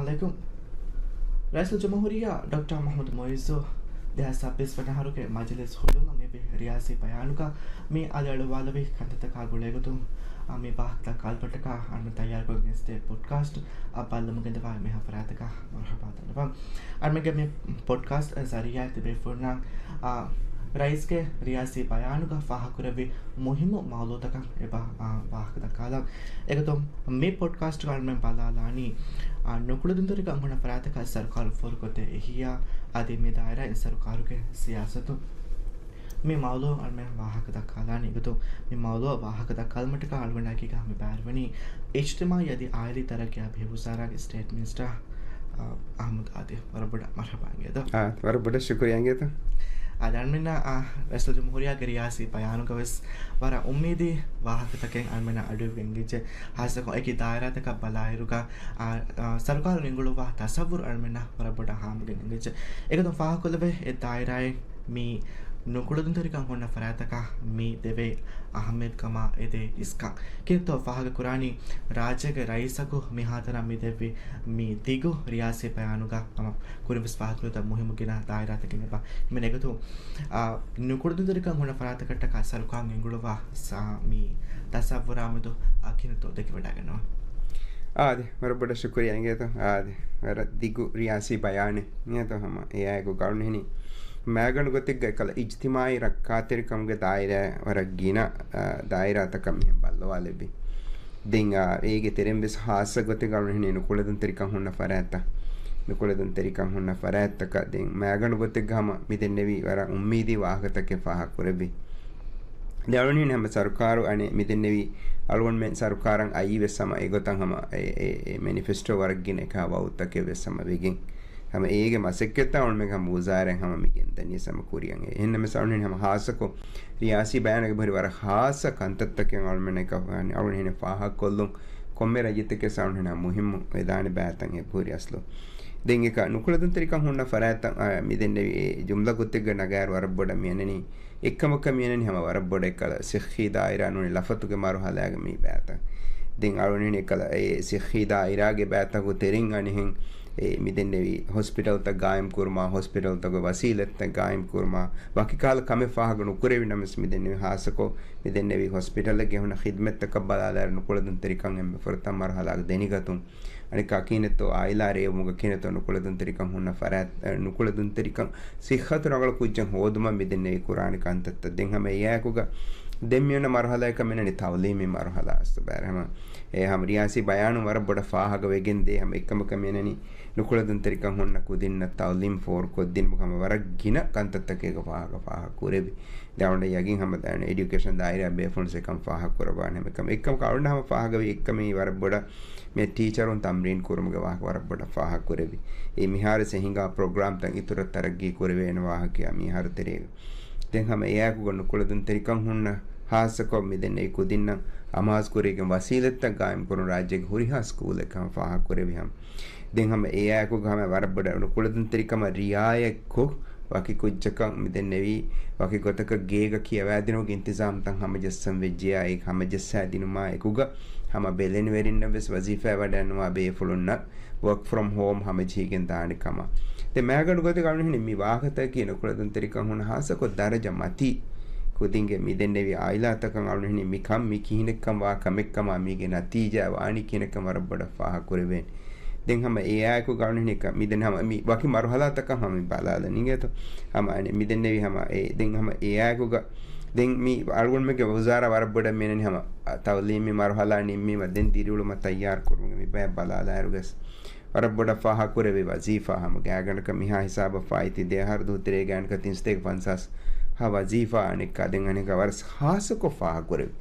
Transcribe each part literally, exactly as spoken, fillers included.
އަލައިކުމް. ރައީސުލްޖުމްހޫރިއްޔާ ޑޮކްޓަރ މުޙައްމަދު މުޢިއްޒު ދެހާސް ސައްބީސް ވަނަ އަހަރުގެ މަޖިލީސް ހުޅުވުމަށް އެބި ރިޔާސީ ބަޔާނުގަ މި އަލިއަޅުވާލެވި ކަންތައްތަކާ ގުޅޭގޮތުން، އާ، މި ވާހަކަ ދައްކާލުމަށްޓަކާ އަޅުގަނޑު ތައްޔާރުކޮށްގެން އިސްތި ޕޮޑްކާސްޓް އަށް ބައްލަމުގެންދަވާ މިހާ ފަރާތަކަށް މަރުޙަބާ ދަންނަވަން. އަޅުގަނޑުގެ މި ޕޮޑްކާސްޓް ޒަރީއާއި ތިބޭފުޅުންނަށް، އާ، ރައީސްގެ ރިޔާސީ ބަޔާނުގަ ފާހަގަކުރެއްވި މުހިއްމު މައުލޫއުތަކަށް އެބަ، އާ، ވާހަކަ ދައްކާލަން. އެގޮތުން މި ޕޮޑްކާސްޓްގަ އަޅުމެން ބަލާލާނީ، އާ، ނުކުޅެދުންތެރިކަން ހުންނަ ފަރާތަކަށް ސަރުކާރު ފޯރުކޮށްދޭ އެހީއާ، އަދި މި ދާއިރާއިން ސަރުކާރުގެ ސިޔާސަތު. މި މައުލޫ އަޅުމެން ވާހަކަ ދައްކާލާނީ. އެގޮތުން މި މައުލޫ ވާހަކަ ދައްކާލުމަށްޓަކާ އަޅުގަނޑާއެކީގަ މި ބައިވެރިވަނީ އިޖްތިމާޢީ އަދި އާއިލީ ތަރައްގީ އަދި ވަރަށް ބޮޑަށް ޝުކުރިޔާ އިނގޭތޯ. އާ، ވަރަށް ބޮޑަށް ޝުކުރިޔާ އިނގޭތޯ. އާ، ދެން އަޅުމެންނަށް، އާ، ރައީސުލްޖުމްހޫރިއްޔާގެ ރިޔާސީ ބަޔާނުގަވެސް ވަރަށް އުއްމީދީ ވާހަކަތަކެއް އަޅުމެންނަށް އަޑުއިވިގެން އެނގިއްޖެ. ހާއްސަކޮށް އެކި ދާއިރާތަކަށް ބަލާއިރުގަ، އާ، އާ، ސަރުކާރުން އެނގުޅުއްވާ ތަސައްވުރު އަޅުމެންނަށް ވަރަށް ބޮޑަށް ހާމަވެގެން އެނގިއްޖެ. އެގޮތުން ފާހަގަކޮށްލެވޭ އެ ދާއިރާއިން މި ނުކުޅެދުންތެރިކަން ހުންނަ ފަރާތަކަށް މި ދެވޭ އަހައްމިޔަތުކަމާ އެދޭ އިސްކަން. ކިހިނެއްތޯ ފާހަގަކުރާނީ؟ ރާއްޖޭގެ ރައީސަކު މިހާތަނަށް މި ދެއްވި މި ދިގު ރިޔާސީ ބަޔާނުގަ ހަމަ ކުރިންވެސް ފާހަގަކުރެވޭ މުހިއްމު ގިނަ ދާއިރާތަކެއް އެބަ. ހަމަ އެގޮތުން، އާ، ނުކުޅެދުންތެރިކަން ހުންނަ ފަރާތަކަށްޓަކާ ސަރުކާރުން އެނގުޅުއްވާ ސާ-، މި ތަސައްވުރާމެދު އާ ކިހިނެއްތޯ ދެކިވަޑައިގަންނަވާ. އާދެ، ވަރަށް ބޮޑަށް ޝުކުރިޔާ އިނގޭތޯ. އާދެ، ވަރަށް ދިގު ރިޔާސީ ބަޔާނެއް އިނގޭތޯ. ހަމަ އެއާއެކު އަޅުގަނޑު ހިނި މައިގަނޑު ގޮތެއްގަ އެކަލަ އިޖްތިމާޢީ ރައްކާތެރިކަމުގެ ދާއިރާ ވަރަށް ގިނަ، އާ، ދާއިރާތަކަށް މިހެން ބައްލަވާލެއްވި. ދެން، އާ، އޭގެ ތެރެއިން ވެސް ހާއްސަ ގޮތެއްގަ އަޅުގަނޑު ހިނި ނުކުޅެދުންތެރިކަން ހުންނަ ފަރާތްތައް، ނުކުޅެދުންތެރިކަން ހުންނަ ފަރާތްތަކަށް ދެން މައިގަނޑު ގޮތެއްގަ ހަމަ މިދެންނެވީ ވަރަށް އުއްމީދީ ވާހަކަތަކެއް ފާހަގަކުރެއްވި. ދެން އަޅުގަނޑު ހަމަ ސަރުކާރު އަނެއް މިދެންނެވި އަޅުގަނޑުމެން ސަރުކާރަށް އައީ ވެސް ހަމަ އެގޮތަށް ހަމަ އެ، އެ، އެ މެނިފެސްޓޯ ވަރަށް ގިނަ އެކާ ވައުދުތަކެއް ވެސް ހަމަ ވެގެން. ހަމަ އޭގެ މަސައްކަތްތައް އަޅުމެން ހަމަ ވުޒާރާއިން ހަމަ މި ގެންދަނީ ހަމަ ކުރިއަށް. އެ، އެހެންނަމަވެސް އަޅުގަނޑު ހަމަ ހާއްސަކޮށް ރިޔާސީ ބަޔާނުގެ ހުރި ވަރަށް ހާއްސަ ކަންތައްތަކެއް އަޅުމެން އެކަ-، އަޅުގަނޑު ހިނި ފާހަގަކޮށްލުން ކޮންމެ ރައްޔިތެކޭ އަޅުގަނޑު ހިނި މުހިއްމު ވެދާނެ ބައިތައް އެބަހުރި އަސްލު. ދެން އެކަ ނުކުޅެދުންތެރިކަން ހުންނަ ފަރާތްތައް، އާ، މިދެންނެވި އެ ޖުމްލަ ގޮތެއްގަ ނަގާއިރު ވަރަށް ބޮޑަށް މިއަންނަނީ އެއްކަމަކަށް މިއަންނަނީ ހަމަ ވަރަށް ބޮޑަށް އެކަލަ ސިއްހީ ދާއިރާ ނޫނީ ލަފަތުގެ މަރުހަލާގަ މި ބައިތައް. ދެން އަޅުގަނޑު ހިނި އެކަލަ އެ ސިއްހީ ދާއިރާގެ ބައިތަކު ތެރެއިން އަނިހެން އެ މިދެންނެވި ހޮސްޕިޓަލްތައް ގާއިމް ކުރުމާ، ހޮސްޕިޓަލްތަކުގެ ވަސީލަތްތައް ގާއިމް ކުރުމާ، ވަކި ކަހަލަ ކަމެއް ފާހަގަ ނުކުރެވި ނަމަވެސް މިދެންނެވި ހާއްސަކޮށް މިދެންނެވި ހޮސްޕިޓަލެއްގެ ހުންނަ ޚިދްމަތްތަކަށް ބަލާލާއިރު ނުކުޅެދުންތެރިކަން އެންމެ ފުރަތަމަ މަރުހަލާގަ ދެނިގަތުން. އަނެއްކާ ކިހިނެއްތޯ އާއިލާ ރޭވުމުގަ ކިހިނެއްތޯ ނުކުޅެދުންތެރިކަން ހުންނަ ފަރާތް، އަ، ނުކުޅެދުންތެރިކަން ސިއްހަތު ރަނގަޅު ކުއްޖެއް ހޯދުމަށް މިދެންނެވި ކުރާނެ ކަންތައްތައް. ދެން ހަމަ އެއާއެކުގަ ދެން މިއޮންނަ މަރުހަލާއަކަށް މިއަންނަނީ ތައުލީމީ މަރުހަލާ އަސްލު ބައި ހަމަ އެ ހަމަ ރިޔާސީ ބަޔާނު ވަރަށް ބޮޑަށް ފާހަގަ ވެގެން ދޭ ހަމަ އެއްކަމަކަށް މިއަންނަނީ ނުކުޅެދުންތެރިކަން ހުންނަ ކުދިންނަށް ތައުލީމް ފޯރުކޮށްދިނުމަށް ހަމަ ވަރަށް ގިނަ ކަންތައްތަކެއް ފާހަގަ ފާހަގަ ކުރެވި. ދެން އަޅުގަނޑަށް ޔަގީން ހަމަ ދާނެ އެޑިއުކޭޝަން ދާއިރާ ބޭފުޅުން އެކަން ފާހަގަ ކުރައްވާނެ ހަމަ އެއްކަމަކަށް އަޅުގަނޑަށް ހަމަ ފާހަގަވީ އެއްކަމީ ވަރަށް ބޮޑަށް މި ޓީޗަރުން ތަމްރީން ކުރުމުގެ ވާހަކަ ވަރަށް ބޮޑަށް ފާހަގަ ކުރެވި. އެ މިހާރު ހިނގާ ޕްރޮގްރާމްތައް އިތުރަށް ތަރައްގީ ކުރެވޭނެ ވާހަކައާ މިހާރު ތެރޭގަ. ދެން ހަމަ އެއާއެކުގަ ނުކުޅެދުންތެރިކަން ހުންނަ ހާއްސަކޮށް މިދެންނެވި ކުދިންނަށް އަމާޒުކުރެވިގެން ވަސީލަތްތައް ގާއިމްކުރުން ރާއްޖޭގެ ހުރިހާ ސްކޫލެއްގަ ހަމަ ފާހަގަކުރެވި ހަމަ. ދެން ހަމަ އެއާއެކުގަ ހަމަ ވަރަށް ބޮޑަށް ނުކުޅެދުންތެރިކަމަށް ރިއާޔަތްކޮށް ވަކި ކުއްޖަކަށް މިދެންނެވީ ވަކި ގޮތަކަށް ގޭގަ ކިޔަވާދިނުމުގެ އިންތިޒާމްތައް ހަމަޖައްސަން ވެއްޖެޔާ އެ ހަމަޖައްސާދިނުމާ އެކުގަ ހަމަ ބެލެނިވެރިންނަށް ވެސް ވަޒީފާއަށް ވަޑައިގަންނަވާ ބޭފުޅުންނަށް ވޯކް ފްރޮމް ހޯމް ހަމަޖެހިގެން ދާނެ ކަމަށް. ދެން މައިގަނޑު ގޮތެއްގަ އަޅުގަނޑު ހިނި މި ވާހަކަތަކަކީ ނުކުޅެދުންތެރިކަން ހުންނަ ހާއްސަކޮށް ދަރަޖަ މަތީ ކުދިންގެ މިދެންނެވި އާއިލާތަކަށް އަޅުގަނޑު ހިނި މިކަން މި ކިހިނެއްކަން ވާ ކަމެއްކަމާ މީގެ ނަތީޖާ ވާނީ ކިހިނެއްކަން ވަރަށް ބޮޑަށް ފާހަގަކުރެވޭނެ. ދެން ހަމަ އެއާއެކު އަޅުގަނޑު ހިނި މިދެން ހަމަ މި ވަކި މަރުހަލާތަކަށް ހަމަ މި ބަލާލަން އިނގޭތޯ. ހަމަ އަނެ މިދެންނެވި ހަމަ އެ ދެން ހަމަ އެއާއެކުގަ ދެން މި އަޅުގަނޑުމެންގެ ވުޒާރާ ވަރަށް ބޮޑަށް މިއަންނަނީ ހަމަ ތައުލީމީ މަރުހަލާ ނިންމީމަ ދެން ދިރިއުޅުމަށް ތައްޔާރު ކުރުމުގެ މި ބަޔަށް ބަލާލާއިރުވެސް ވަރަށް ބޮޑަށް ފާހަގަކުރެވި ވަޒީފާ ހަމަ ގާތްގަނޑަކަށް މިހާ ހިސާބަށް ފާއިތީ ދެ އަހަރު ދުހު ތެރޭގެ ގާތްގަނޑަކަށް ތިންސަތޭކަ ފަންސާސް ހާ ވަޒީފާ އަނެއްކާ ދެން އަނެއްކާ ވަރަށް ހާއްސަކޮށް ފާހަގަކުރެވި.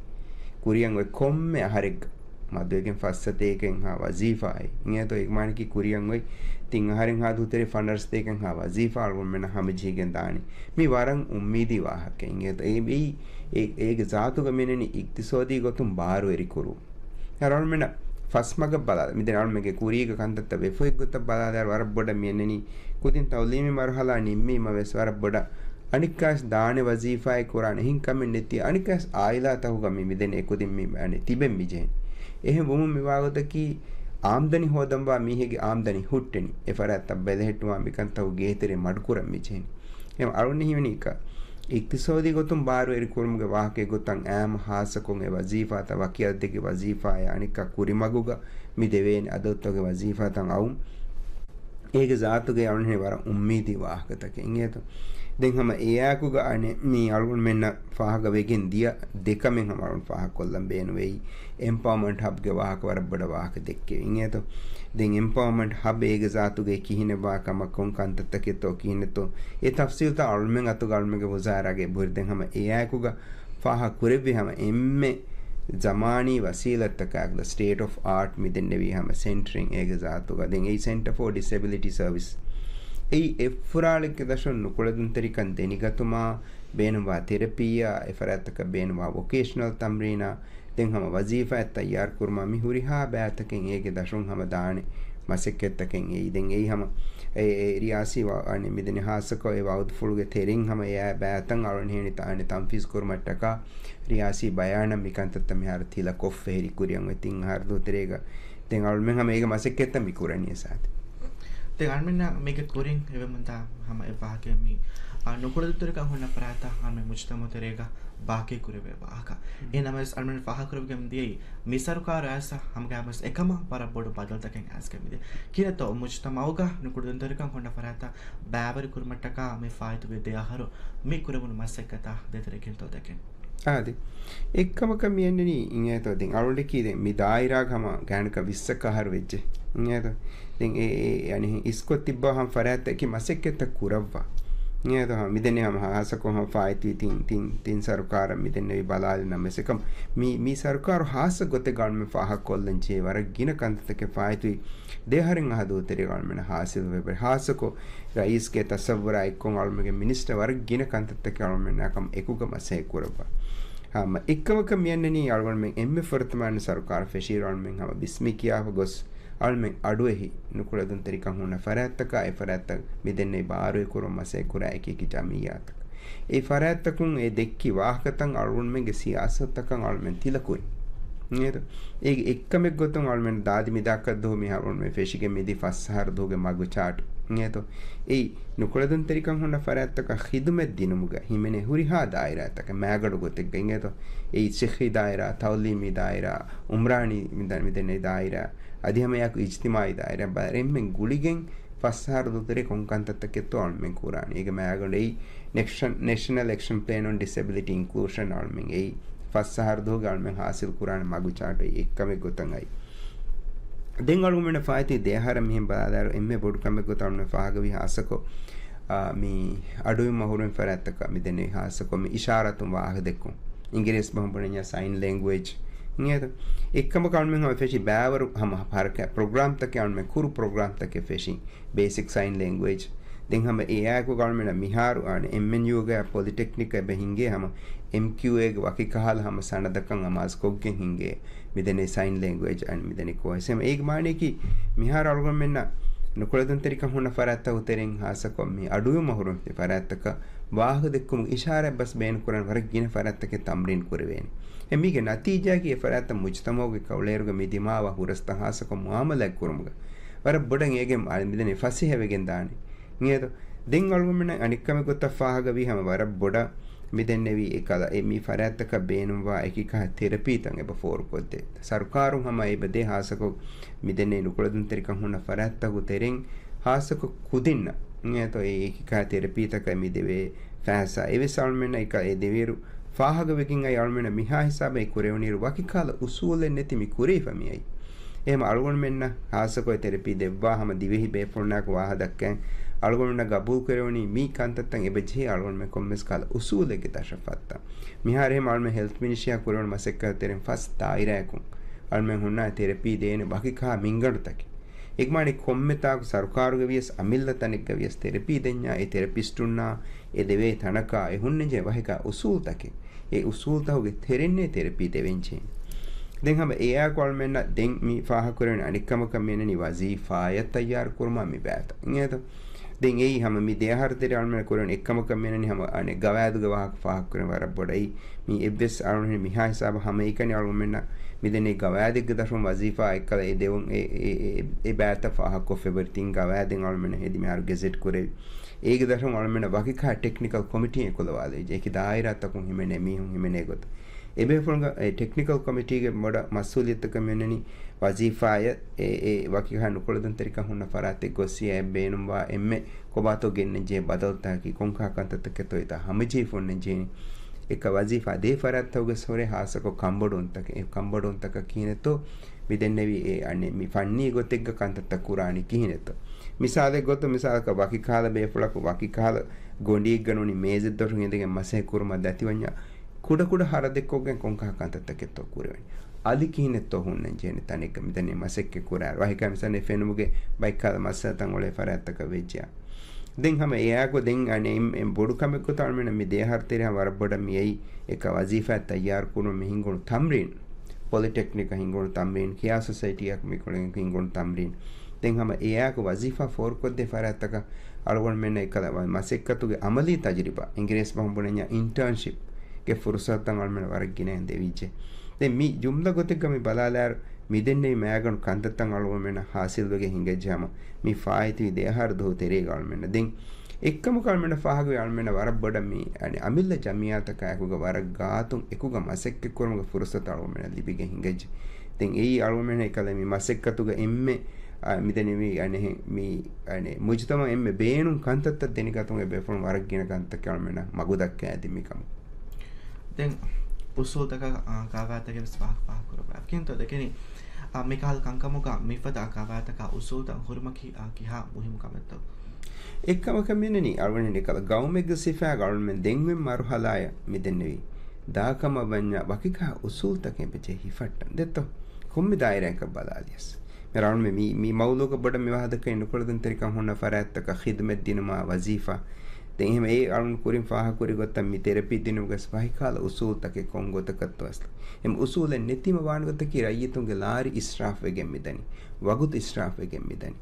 ކުރިއަށް އޮތް ކޮންމެ އަހަރެއްގަ މަދުވެގެން ފައްސަތޭކައެއްހާ ވަޒީފާއެއް އިނގޭތޯ. އެ މާނައަކީ ކުރިއަށް އޮތް ތިން އަހަރެއްހާ ދުހު ތެރޭ ފަނަރަ ސަތޭކައެއްހާ ވަޒީފާ އަޅުގަނޑުމެންނަށް ހަމަޖެހިގެން ދާނީ. މީ ވަރަށް އުއްމީދީ ވާހަކައެއް އިނގޭތޯ. އެ، އެ، އޭގެ ޒާތުގަ މިއަންނަނީ އިގްތިސޯދީ ގޮތުން ބާރުވެރިކުރުން. އަޅުގަނޑުމެންނަށް ފަސް މަގަށް ބަލާ، މިދެން އަޅުގަނޑުމެންގެ ކުރީގެ ކަންތައްތައް ވެފަ އޮތް ގޮތަށް ބަލާލާއިރު ވަރަށް ބޮޑަށް މިއަންނަނީ ކުދިން ތައުލީމީ މަރުހަލާ ނިންމީމަ ވެސް ވަރަށް ބޮޑަށް އަނެއްކާވެސް ދާނެ ވަޒީފާއެއް ކުރާނެ އެހެން ކަމެއް ނެތި، އަނެއްކާވެސް އާއިލާތަކުގަ މި މިދެން އެކުދިން މި އަނެއް ތިބެން މިޖެހެން. އެހެން ވުމުން މިވާގޮތަކީ އާމްދަނީ ހޯދަންވާ މީހެއްގެ އާމްދަނީ ހުއްޓެނީ. އެ ފަރާތްތައް ބެލެހެއްޓުމާ މިކަންތަކުގެ އެހެތެރެ މަޑުކުރަން މިޖެހެނީ. އެހެން އަޅުން ހީވަނީ އިއްތިސޯދީ ގޮތުން ބާރުވެރިކުރުމުގެ ވާހަކައެއް ގޮތަށް އާއްމު ހާއްސަކޮށް އެ ވަޒީފާތައް ވަކި އަދަދެއްގެ ވަޒީފާއާ އަނެއްކާ ކުރިމަގުގަ މި ދެވޭނެ އަދަދުތަކުގެ ވަޒީފާތައް އައުން. އޭގެ ޒާތުގައި އަޅުން ވަރަށް އުއްމީދީ ވާހަކަތަކެއް އިނގޭތޯ. ދެން ހަމަ އެއާއެކުގަ އަނެއް މީ އަޅުގަނޑުމެންނަށް ފާހަގަވެގެން ދިޔަ ދެކަމެއް ހަމަ އަޅުން ފާހަގަކޮށްލަން ބޭނުންވެއީ، އެމްޕަވަރމަންޓް ހަބްގެ ވާހަކަ ވަރަށް ބޮޑަށް ވާހަކަ ދެއްކެވި އިނގޭތޯ. ދެން އެމްޕަވަރމަންޓް ހަބް އޭގެ ޒާތުގައި ކިހިނެއް ވާ ކަމަށް ކޮން ކަންތައްތަކެއްތޯ ކިހިނެއްތޯ އެ ތަފްސީލްތައް އަޅުމެން އަތުގަ އަޅުމެންގެ ވުޒާރާގައި ބުރި. ދެން ހަމަ އެއާއެކުގަ ފާހަގަ ކުރެއްވި ހަމަ އެންމެ ޒަމާނީ ވަސީލަތްތަކާއެކު ސްޓޭޓް އޮފް އާޓް މިދެންނެވީ ހަމަ ސެންޓަރިން އޭގެ ޒާތުގަ. ދެން އެއީ ސެންޓަރ ފޯ ޑިސެބިލިޓީ ސަރވިސް. އެއީ އެއްފުރާޅެއްގެ ދަށުން ނުކުޅެދުންތެރިކަން ދެނިގަތުމާ، ބޭނުންވާ ތެރަޕީއާ، އެ ފަރާތްތަކަށް ބޭނުންވާ ވޮކޭޝަނަލް ތަމްރީނާ، ދެން ހަމަ ވަޒީފާއެއް ތައްޔާރުކުރުމާ މި ހުރިހާ ބައިތަކެއް އޭގެ ދަށުން ހަމަ ދާނެ މަސައްކަތްތަކެއް އެއީ. ދެން އެއީ ހަމަ އެ، އެ ރިޔާސީ ވަ-، އަނެ މިދެނެ ހާއްސަކޮށް އެ ވައުދުފުޅުގެ ތެރެއިން ހަމަ އެއާ ބައިތައް އަޅުން ހޭނި ތާނެ ތަންފީޒް ކުރުމަށްޓަކާ ރިޔާސީ ބަޔާނަށް މިކަންތައްތައް މިހާރު ތިލަ ކޮށްފަ ހެރި ކުރިއަށް އޮތް ތިން އަހަރު ދުވަހު ތެރޭގަ. ދެން އަޅުމެން ހަމަ އޭގެ މަސައްކަތްތައް މި ކުރަނީ ސާދެ. ދެން އަޅުމެންނަށް މީގެ ކުރިން އެވެމުންދާ ހަމަ އެއް ވާހަކައެއް މީ، އާ، ނުކުޅެދުންތެރިކަން ހުންނަ ފަރާތަށް ހަމަ މުޖުތަމަޢު ތެރޭގަ ބާކީ ކުރެވޭ ވާހަކަ. އެހެންނަމަވެސް އަޅުމެން ފާހަގަކުރެވިގެން ދިޔައީ މި ސަރުކާރު އައިސް ހަމަގައިމުވެސް އެކަމަށް ވަރަށް ބޮޑު ބަދަލުތަކެއް އައިސްގެން މިދިޔަ. ކިހިނެއްތޯ މުޖުތަމަޢުގަ ނުކުޅެދުންތެރިކަން ހުންނަ ފަރާތަށް ބައިވެރިކުރުމަށްޓަކާ މި ފާއިތުވި ދެ އަހަރު މި ކުރެވުނު މަސައްކަތާ ދޭތެރެ ކިހިނެއްތޯ ދެކެން؟ އާދެ. އެއްކަމަކަށް މި އަންނަނީ އިނގޭތޯ. ދެން އަޅުގަނޑަކީ ދެން މި ދާއިރާގަ ހަމަ ގާތްގަނޑަކަށް ވިއްސަކަށް އަހަރު ވެއްޖެ. އިނގޭތޯ. ދެން އެ، އެ، އެ އަނެއް އިސްކޮށް ތިއްބާ ހަމަ ފަރާތްތަކަކީ މަސައްކަތްތައް ކުރައްވާ. އިނގޭތޯ ހަމަ މިދެންނެވި ހަމަ ހާއްސަކޮށް ހަމަ ފާއިތުވި ތިން، ތިން، ތިން ސަރުކާރަށް މިދެންނެވި ބަލާލި ނަމަވެސް އެކަމް މި، މި ސަރުކާރު ހާއްސަ ގޮތެއް ގަނޑުމެ ފާހަގަކޮށްލަން ޖެހޭ ވަރަށް ގިނަ ކަންތައްތަކެއް ފާއިތުވި ދެ އަހަރެއް އަހަރު ދުވަހު ތެރޭ ގަނޑުމެން ހާސިލް ވެ ބަރެ ހާއްސަކޮށް ރައީސްގެ ތަސައްވުރާ އެއްކޮށް އަޅުމެންގެ މިނިސްޓަރ ވަރަށް ގިނަ ކަންތައްތަކެއް އަޅުމެންނާ ކަމަށް އެކުގަ މަސައްކަތް ކުރައްވާ. ހަމަ އެއްކަމަކަށް މިއަންނަނީ އަޅުގަނޑުމެން އެންމެ ފުރަތަމަ އަންނަ ސަރުކާރު ފެށީ އަޅުމެން ހަމަ ބިސްމީ ކިޔާފަ ގޮސް އަޅުމެން އަޑުއެހި ނުކުޅެދުންތެރިކަން ހުންނަ ފަރާތްތަކާ އެ ފަރާތްތައް މިދެންނެވި ބާރުވެރިކުރުން މަސައްކަތް ކުރާ އެކި އެކި ޖަމިއްޔާތަކަށް. އެ ފަރާތްތަކުން އެ ދެއްކި ވާހަކަތައް އަޅުގަނޑުމެންގެ ސިޔާސަތުތަކަށް އަޅުމެން ތިލަކުރި. އޭރު އޭގެ އެއްކަމެއް ގޮތުން އަޅުމެން ދާދި މިދާކަށް ދުވަހު މިހާރު އަޅުމެން ފެށިގެން މިދި ފަސް އަހަރު ދުވަހުގެ މަގު ޗާޓް އިނގޭތޯ. އެއީ ނުކުޅެދުންތެރިކަން ހުންނަ ފަރާތްތަކަށް ޚިދުމަތް ދިނުމުގަ ހިމެނޭ ހުރިހާ ދާއިރާތަކަށް މައިގަނޑު ގޮތެއްގަ އިނގޭތޯ. އެއީ ޞިއްޙީ ދާއިރާ، ތަޢުލީމީ ދާއިރާ، އުމްރާނީ މިދަ-، މިދެންނެވި ދާއިރާ، އަދި ހަމައެއާއެކު އިޖްތިމާޢީ ދާއިރާ ބަރެއްމެން ގުޅިގެން ފަސް އަހަރު ދުވަހު ތެރޭ ކޮން ކަންތައްތަކެއްތޯ އަޅުމެން ކުރާނީ. އޭގެ މައިގަނޑު އެއީ ނެކްޝަން-، ނޭޝަނަލް އެކްޝަން ޕްލޭން އޮން ޑިސެބިލިޓީ އިންކްލޫޝަން އަޅުމެން އެއީ ފަސް އަހަރު ދުވަހުގަ އަޅުމެން ހާސިލް ކުރާނެ މަގު ޗާޓު އެއީ އެއްކަމެއް ގޮތަށް އައި. ދެން އަޅުގަނޑުމެންނަށް ފާއިތުވި ދެ އަހަރަށް މިހެން ބަލާލާއިރު އެންމެ ބޮޑު ކަމެއް ގޮތަށް އަޅުމެން ފާހަގަވީ ހާއްސަކޮށް، އާ، މި އަޑުއިވުން އަހުރުމެން ފަރާތްތަކަށް މިދެންނެވި ހާއްސަކޮށް މި އިޝާރާތުން ވާހަކަ ދެއްކުން. އިނގިރޭސި ބަހުން ބުނަންޏާ ސައިން ލެންގުއޭޖް. އިނގޭތަ؟ އެއްކަމަކަށް އަޅުމެން ހަމަ ފެށި ބައިވަރު ހަމަ ހަރަކާތް ޕްރޮގްރާމްތަކެއް އަޅުމެން ކުރު ޕްރޮގްރާމްތަކެއް ފެށި ބޭސިކް ސައިން ލެންގުއޭޖް. ދެން ހަމަ އެއާއެކު އަޅުމެންނަށް މިހާރު އަނެއް އެމްއެންޔޫގަ ޕޮލިޓެކްނިކް އެބަ ހިނގޭ ހަމަ އެމްކިއުއޭގެ ވަކި ކަހަލަ ހަމަ ސަނަދަކަށް އަމާޒުކޮށްގެން ހިނގޭ މިދެންނެވި ސައިން ލެންގުއޭޖް އަން މިދެންނެވި ކޯސް. ހަމަ އޭގެ މާނަޔަކީ މިހާރު އަޅުގަނޑުމެންނަށް ނުކުޅެދުންތެރިކަން ހުންނަ ފަރާތްތަކުގެ ތެރެއިން ހާއްސަކޮށް މި އަޑުއިވުމަށް ހުރި ފަރާތްތަކަށް ވާހަކަ ދެއްކުމުގެ އިޝާރާތް ބަސް ބޭނުންކުރަން ވަރަށް ގިނަ ފަރާތްތަކެއް ތަމްރީން ކުރެވޭނެ. އެ މީގެ ނަތީޖާއަކީ އެ ފަރާތްތައް މުޖުތަމަޢުގެ ކައުޅޭރުގަ މި ދިމާވާ ހުރަސްތައް ހާއްސަކޮށް މުއާމަލާތް ކުރުމުގަ ވަރަށް ބޮޑަށް އޭގެ އަޅި މިދެންނެވި ފަސޭހަވެގެން ދާނެ. އިނގޭތޯ؟ ދެން އަޅުގަނޑުމެންނަށް އަނެއްކަމެއް ގޮތަށް ފާހަގަވީ ހަމަ ވަރަށް ބޮޑަށް މިދެންނެވި އެކަލަ އެ މި ފަރާތްތަކަށް ބޭނުންވާ އެކި ކަހަލަ ތެރަޕީތައް އެބަ ފޯރުކޮށްދޭ. ސަރުކާރުން ހަމަ އެބަ ދޭ ހާއްސަކޮށް މިދެންނެވި ނުކުޅެދުންތެރިކަން ހުންނަ ފަރާތްތަކުގެ ތެރެއިން ހާއްސަކޮށް ކުދިންނަށް އިނގޭތޯ އެ އެކި ކަހަލަ ތެރަޕީތަކަށް މި ދެވޭ ފައިސާ އެވެސް އަޅުމެންނަށް އެކަ އެ ދެވޭއިރު ފާހަގަވެގެން އައި އަޅުމެންނަށް މިހާ ހިސާބަށް ކުރެވުނީއިރު ވަކި ކަހަލަ އުސޫލެއް ނެތި މި ކުރެވިފަ މިއައީ. އެހެން އަޅުގަނޑުމެންނަށް ހާއްސަކޮށް ތެރަޕީ ދެއްވާ ހަމަ ދިވެހި ބޭފުޅުންނާއެކު ވާހަކަ ދައްކަން އަޅުގަނޑުމެންނަށް ގަބޫލު ކުރެވުނީ މި ކަންތައްތައް އެބަ ޖެހޭ އަޅުގަނޑުމެން ކޮންމެސް ކަހަލަ އުސޫލެއްގެ ދަށަށް ފައްތާ. މިހާރު އެހެން އަޅުމެން ހެލްތް މިނިސްޓްރީއާ ކުރެވުނު މަސައްކަތް ތެރެއިން ފަސް ދާއިރާއަކުން އަޅުމެން ހުންނާ ތެރަޕީ ދޭނެ ވަކި ކަހަލަ މިންގަނޑުތަކެއް. އެގްމާނި ކޮންމެ ތާކު ސަރުކާރުގެ ވިޔަސް އަމިއްލަ ތަނެއްގަ ވިޔަސް ތެރަޕީ ދެންޏާ އެ ތެރަޕިސްޓުންނާ އެ ދެވޭ ތަނަކާ އެ ހުންނަންޖެހޭ ވަކި ކަހަލަ އުސޫލްތަކެއް. އެ އުސޫލްތަކުގެ ތެރެއިންނޭ ތެރަޕީ ދެވެންޖެހޭނެ. ދެން ހަމަ އެއާއެކު އަޅުމެންނަށް ދެން މި ފާހަގަކުރެވެނީ އަނެއްކަމަކަށް މިއަންނަނީ ވަޒީފާއެއް ތައްޔާރު ކުރުމާ މި ބައިތައް. އިނގޭތޯ؟ ދެން އެއީ ހަމަ މި ދެ އަހަރު ތެރޭ އަޅުމެން ކުރަން އެއްކަމަކަށް މިއަންނަނީ ހަމަ އަނެއް ގަވާއިދުގެ ވާހަކަ ފާހަގަކުރަން ވަރަށް ބޮޑަށް. އެއީ މި އެއްވެސް އަޅުމެން މިހާ ހިސާބަށް ހަމައެކަނި އަޅުމެންނަށް މިދެންނެވި ގަވާއިދެއްގެ ދަށުން ވަޒީފާ އެއްކަލަ އެ ދެވުން އެ، އެ، އެ، އެ ބައިތައް ފާހަގަކޮށްފައިވަރި ތިން ގަވާއިދެއް އަޅުމެންނަށް ހެދި މިހާރު ގެޒެޓް ކުރެވި. އޭގެ ދަށުން އަޅުމެންނަށް ވަކިކާ ޓެކްނިކަލް ކޮމިޓީއެއް ކުލަވާލެވިއްޖެ. އެކި ދާއިރާތަކުން ހިމެނޭ މީހުން ހިމެނޭ ގޮތަށް. އެބޭފުޅުންގެ އެ ޓެކްނިކަލް ކޮމިޓީގެ ބޮޑަށް މަސްއޫލިއްޔަތަކަށް މިއޮންނަނީ ވަޒީފާއަށް އެ، އެ ވަކިކާ ނުކުޅެދުންތެރިކަން ހުންނަ ފަރާތެއް ގޮއްސިޔާ އެ ބޭނުންވާ އެންމެ ކޮބާތޯ ގެންނަން ޖެހޭ ބަދަލުތަކަކީ ކޮންކަހަލަ ކަންތައްތަކެއްތޯ އެތާ ހަމަޖެހިފަ އޮންނަން ޖެހެނީ. އެކަ ވަޒީފާ ދޭ ފަރާތްތަކުގެ ހުރެ ހާއްސަކޮށް ކަންބޮޑުވުންތަކެއް، އެ ކަންބޮޑުވުންތަކަށް ކިހިނެއްތޯ މިދެންނެވި އެ އަނެއް މި ފަންނީ ގޮތެއްގަ ކަންތައްތައް ކުރާނީ ކިހިނެއްތޯ. މިސާލެއް ގޮތުން މިސާލަކަށް ވަކިކަހަލަ ބޭފުޅަކު ވަކިކަހަލަ ގޮނޑިއެއްގަ ނޫނީ މޭޒެއްދޮށުން އިނދެގެން މަސައްކަތް ކުރުމަށް ދަތިވަންޏާ ކުޑަކުޑަ ހަރަދެއްކޮށްގެން ކޮންކަހަލަ ކަންތައްތަކެއްތޯ ކުރެވެނީ. އަލި ކިހިނެއްތޯ ހުންނަން ޖެހެނީ ތަނެއްގަ މިދެންނެވި މަސައްކަތް ކުރާއިރު. ވަކިކަހަލަ މިސާލެއް ފެނުމުގެ ބައެއްކަހަލަ މައްސަލަތައް އުޅޭ ފަރާތްތަކަށް ވެއްޖެޔާ. ދެން ހަމަ އެއާގޮ ދެން އަނެއް އެން، އެން ބޮޑު ކަމެއް ގޮތަށް އަޅުމެންނަށް މި ދެ އަހަރު ތެރޭ ހަމަ ވަރަށް ބޮޑަށް މި އައީ އެކަ ވަޒީފާ ތައްޔާރު ކުރުމަށް މި ހިންގުނު ތަމްރީން. ޕޮލިޓެކްނިކަށް ހިންގުނު ތަމްރީން، ކިޔާ ސޮސައިޓީއަށް މި ކުޅެން ހިންގުނު ތަމްރީން. ދެން ހަމަ އެއާގޮ ވަޒީފާ ފޯރުކޮށްދޭ ފަރާތްތަކަށް އަޅުގަނޑުމެންނަށް އެކަލަ މަސައްކަތުގެ އަމަލީ ތަޖުރިބާ، އިނގިރޭސި ބަހުން ބުނަންޏާ އިންޓާންޝިޕްގެ ފުރުސަތުތައް އަޅުމެންނަށް ވަރަށް ގިނައިން ދެވިއްޖެ. ދެން މި ޖުމްލަ ގޮތެއްގަ މި ބަލާލާއިރު، މިދެންނެވި މައިގަނޑު ކަންތައްތައް އަޅުގަނޑުމެންނަށް ހާސިލްވެގެން ހިނގައްޖެ ހަމަ މި ފާއިތުވި ދެ އަހަރު ދުވަހު ތެރޭގަ އަޅުމެންނަށް. ދެން އެއްކަމަކު އަޅުމެންނަށް ފާހަގަވި އަޅުމެންނަށް ވަރަށް ބޮޑަށް މި، އަނެއް، އަމިއްލަ ޖަމިއްޔާތަކާ އެކުގަ ވަރަށް ގާތުން އެކުގަ މަސައްކަތްކުރުމުގެ ފުރުސަތު އަޅުގަނޑުމެންނަށް ލިބިގެން ހިނގައްޖެ. ދެން އެއީ އަޅުގަނޑުމެން އެކަލޭ މި މަސައްކަތުގަ އެންމެ، އާ، މިދެންނެވި އަނެއް މި، އަނެއް، މުޖުތަމަޢަށް އެންމެ ބޭނުން ކަންތައްތައް ދެނެގަތުމުގެ ބޭފުޅުން ވަރަށް ގިނަ ކަންތައް އަޅުމެންނަށް މަގު ދައްކައިދިން މިކަމު. ދެން އުސޫލްތަކަށް، އާ، ގަވާއިދުތަކެއް ވެސް ފާހަގަ، ފާހަގަ ކުރައްވާ. ކިހިނެއްތޯ ދެކެނީ، އާ، މިކަހަލަ ކަންކަމުގަ މިފަދަ ގަވާއިދުތަކާ އުސޫލްތައް ހުރުމަކީ، އާ، ކިހާ މުހިއްމު ކަމެއްތޯ؟ އެއްކަމަކަށް މިނަނީ، އަޅުގަނޑު އެކަލަ ގައުމެއްގެ ސިފައިގަ އަޅުމެން ދެންވެ މަރުހަލާޔަށް މިދެންނެވީ. ދާކަމަށް ވަންޏާ ވަކިކާ އުސޫލްތަކެއް ވެއްޖެ ހިފައްޓަން ދެއްތޯ؟ ކޮންމެ ދާއިރާއަކަށް ބަލާލިޔަސް. މި ރައުން މި، މި، މި މައުލޫގަ ބޮޑަށް މި ވާހަކަ ދައްކައި ނުކުޅެދުންތެރިކަން ހުންނަ ފަރާތްތަކަށް ޚިދުމަތް ދިނުމާ ވަޒީފާ. ދެން އެހެން އެ އަޅުން ކުރިން ފާހަގަކުރި ގޮތަށް މި ތެރަޕީ ދިނުމުގަސް ވަކިކަހަލަ އުސޫލްތަކެއް ކޮން ގޮތަކަށްތޯ އަސްލު. އެމް އުސޫލެއް ނެތީމަ ވާނެ ގޮތަކީ ރައްޔިތުންގެ ލާރި އިސްރާފް ވެގެން މިދަނީ. ވަގުތު އިސްރާފް ވެގެން މިދަނީ.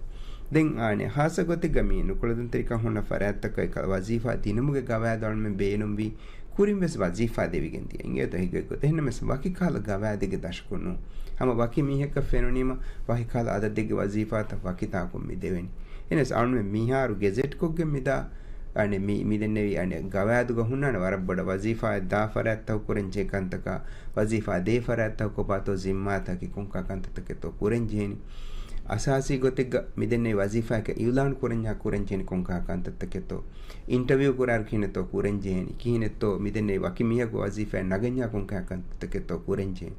ދެން އާނެ ހާއްސަ ގޮތެއްގަ މި ނުކުޅެދުންތެރިކަން ހުންނަ ފަރާތްތަކަށް އެކަ ވަޒީފާ ދިނުމުގެ ގަވާއިދު އަޅުމެން ބޭނުންވީ ކުރިން ވެސް ވަޒީފާ ދެވިގެން ދިޔަ. އިނގޭތޯ ހިގެ ގޮތް. އެހެންނަމަސް ވަކި ކަހަލަ ގަވާއިދެއްގެ ދަށަކުން ނޫން. ހަމަ ވަކި މީހަކަށް ފެނުނީމަ ވަކި ކަހަލަ އަދަދެއްގެ ވަޒީފާތައް ވަކިތާކުން މި ދެވެނީ. އެހެނަސް އަޅުމެން މިހާރު ގެޒެޓްކޮށްގެން މިދާ އަނެއް މި، މިދެންނެވި އަނެއް ގަވާއިދުގަ ހުންނާނެ ވަރަށް ބޮޑަށް ވަޒީފާއެއް ދާ ފަރާތްތަކު ކުރަން ޖެހޭ ކަންތަކާ، ވަޒީފާ ދޭ ފަރާތްތަކު ކޮބާތޯ ޒިންމާތަކީ ކޮންކަހަލަ ކަންތައްތަކެއްތޯ ކުރަން ޖެހެނީ. އަސާސީ ގޮތެއްގަ މިދެންނެވި ވަޒީފާއަކަށް އިއުލާން ކުރަންޏާ ކުރަން ޖެހެނީ ކޮންކަހަލަ ކަންތައްތަކެއްތޯ. އިންޓަވިއު ކުރާއިރު ކިހިނެއްތޯ ކުރަން ޖެހެނީ. ކިހިނެއްތޯ މިދެންނެވި ވަކި މީހަކު ވަޒީފާއަށް ނަގަންޏާ ކޮންކަހަލަ ކަންތައްތަކެއްތޯ ކުރަން ޖެހެނީ.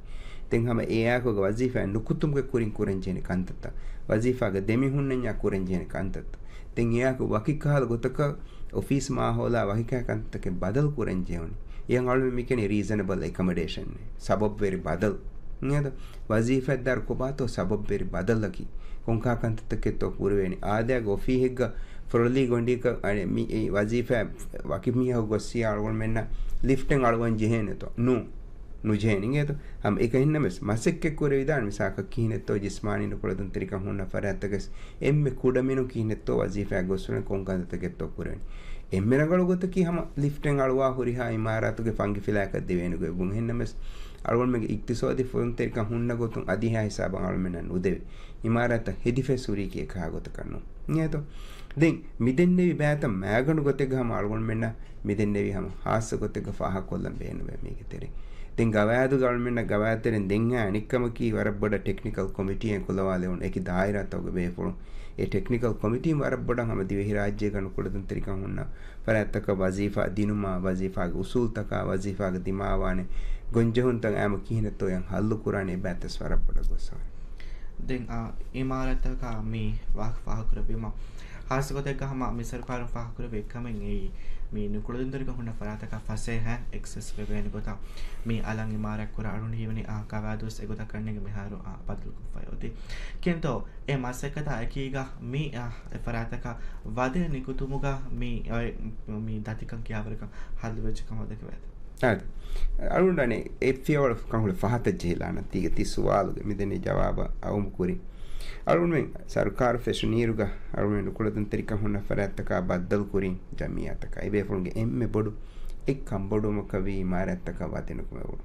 ދެން ހަމަ އެއާއެކުގަ ވަޒީފާއެއް ނުކުތުމުގެ ކުރިން ކުރަން ޖެހެނީ ކަންތައްތައް. ވަޒީފާގަ ދެމިހުންނަންޏާ ކުރަން ޖެހެނީ ކަންތައްތައް. ދެން އެއާއެކު ވަކި ކަހަލަ ގޮތަކަށް އޮފީސް މާހައުލާ ވަކި ކަހަލަ ކަންތައްތަކެއް ބަދަލު ކުރަން ޖެހުނީ. އެހެން އަޅުމެން މިކަނީ ރީޒަނަބަލް އެކަމަޑޭޝަން. ސަބަބްވެރި ބަދަލު. އިނގޭތޯ؟ ވަޒީފާއެއް ދާއިރު ކޮބާތޯ ސަބަބްވެރި ބަދަލަކީ. ކޮންކަހަލަ ކަންތައްތަކެއްތޯ ކުރެވޭނީ. އާދައިގެ އޮފީހެއްގަ ފޮރޮލީ ގޮނޑިއަކަށް އަނެއް މި، އެ ވަޒީފާ ވަކި މީހަކު ގޮއްސިޔާ އަޅުގަނޑުމެންނަށް ލިފްޓެއް އަޅުވަން ޖެހޭނެތޯ؟ ނޫ. ނުޖެހޭނެ އިނގޭތޯ؟ ހަމަ އެކަހެންނަމަވެސް މަސައްކަތް ކުރެވިދާނެ މިސާލަކަށް ކިހިނެއްތޯ ޖިސްމާނީ ނުކުޅެދުންތެރިކަން ހުންނަ ފަރާތްތަކަސް އެންމެ ކުޑަމިނުން ކިހިނެއްތޯ ވަޒީފާއަށް ގޮއްސުނެ ކޮން ކަންތައްތަކެއްތޯ ކުރެވެނީ. އެންމެ ރަނގަޅު ގޮތަކީ ހަމަ ލިފްޓެއް އަޅުވާ ހުރިހާ އިމާރާތުގެ ފަންގި ފިލާއަކަށް ދެވޭނެ ގޮތް އެބުން. އެހެންނަމަވެސް އަޅުގަނޑުމެންގެ އިޤްތިޞާދީ ފުރުންތެރިކަން ހުންނަ ގޮތުން އަދިހާ ހިސާބަށް އަޅުމެންނަށް ނުދެވޭ. އިމާރާތަށް ހެދިފައި ހުރީކީ އެކަހަލަ ގޮތަކަށް ނޫން. އިނގޭތޯ؟ ދެން މިދެންނެވި ބައިތައް މައިގަނޑު ގޮތެއްގަ ހަމަ އަޅުގަނޑުމެންނަށް މިދެންނެވި ހަމަ ހާއްސަ ގޮތެއްގަ ފާހަގަކޮށްލަން ބޭނުންވޭ މީގެ ތެރެއިން. ދެން ގަވާއިދުގަ އަޅުމެންނަށް ގަވާއިދު ތެރެއިން ދެން އަނެއްކަމަކީ ވަރަށް ބޮޑަށް ޓެކްނިކަލް ކޮމިޓީއެއް ކުލަވާލެވުނު އެކި ދާއިރާތަކުގެ ބޭފުޅުން. އެ ޓެކްނިކަލް ކޮމިޓީން ވަރަށް ބޮޑަށް ހަމަ ދިވެހިރާއްޖޭގަ ނުކުޅެދުންތެރިކަން ހުންނަ ފަރާތްތަކަށް ވަޒީފާ ދިނުމާ، ވަޒީފާގެ އުސޫލްތަކާ، ވަޒީފާގެ ދިމާވާނެ ގޮންޖެހުންތައް އާމު ކިހިނެއްތޯ އެއަށް ހައްލު ކުރާނެ އެބައިތަސް ވަރަށް ބޮޑަށް ގޮސް ވާނެ. ދެން، އާ، އިމާރާތަކާ މި ވާހަކަ ފާހަގަކުރެއްވީމަ، ހާއްސަ ގޮތެއްގަ ހަމަ މި ސަރުކާރުން ފާހަގަކުރެއްވި އެއްކަމެއް އެއީ، މި ނުކުޅެދުންތެރިކަން ހުންނަ ފަރާތަކަށް ފަސޭހައިން އެކްސެސް ވެވޭނެ ގޮތަށް މި އަލަށް އިމާރާތް ކުރާ އަޅުން ހީވަނީ، އާ، ގަވާއިދުވެސް އެގޮތަށް ކަންނޭނގެ މިހާރު، އާ، ބަދަލުކޮށްފައި އޮތީ. ކިހިނެއްތޯ އެ މަސައްކަތާ އެކީގަ މި، އާ، އެ ފަރާތަކަށް ވަދެ ނިކުތުމުގަ މި، އޮތް، މި ދަތިކަން ކިހާވަރަކަށް ހައްލުވެއްޖެ ކަމަށް ދެކެވޭތޯ؟ އާދެ. އަޅުގަނޑު އަނެއް އެ ފިޔަވަޅު ކަންހުޅެ ފަހަތަށް ޖެހިލާނަން ތީގެ ތި ސުވާލުގެ މިދެންނެވި ޖަވާބަށް އައުމު ކުރިން. އަޅުގަނޑުމެން ސަރުކާރު ފެށުނީއިރުގަ އަޅުގަނޑުމެން ނުކުޅަދުންތެރިކަން ހުންނަ ފަރާތްތަކާ ބައްދަލުކުރިން ޖަމިއްޔާތަކާ. އެބޭފުޅުންގެ އެންމެ ބޮޑު އެއްކަންބޮޑުވުމަކަށް ވީ އިމާރާތްތަކަށް ވަދެ ނުކުމެވުނު.